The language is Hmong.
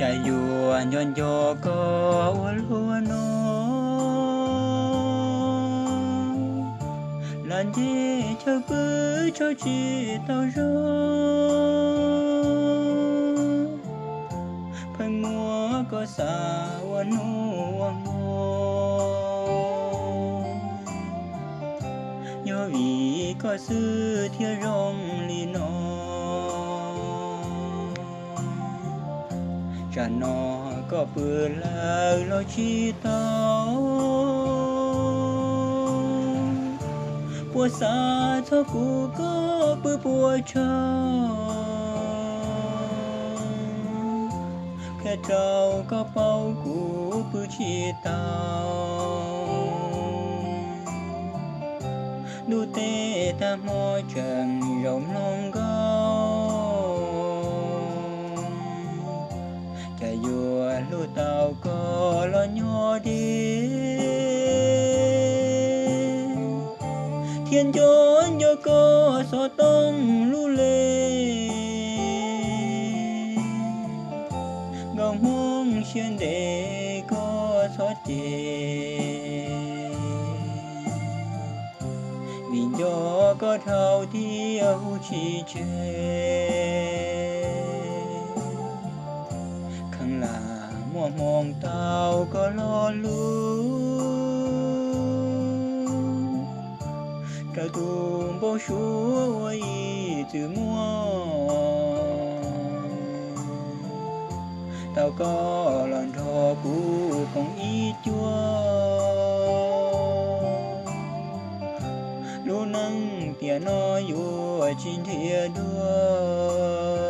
Cas yuav nco nco koj ua luaj no, lam nce chaw pw tso tsis tau zoo, pheej muab koj xav ua hnub ua hmo. Yog vim koj xwb thiaj zoo li no, tsam no koj pw lawm los tsis tau. Puas xav txog kuv koj pw puas tsaug, qhia rau koj paub kuv pw tsis tau. Ntuj teb tag hmo tseem zaum mloog nkauj, cas yuav hlub tau koj los nyob deb, thiab nco nco koj xov tooj lub le. Nkauj Hmoob siab ntev koj txhob cem, vim nco koj dhau thiaj hu tsis tseg. Kheev lam muaj hmoo tau koj lo lus, raws tus npau suav uas ib txwm muaj. Tau koj los nrog kuv koom ib cuab, lub neej tiam no yuav tsis nrhiav dua.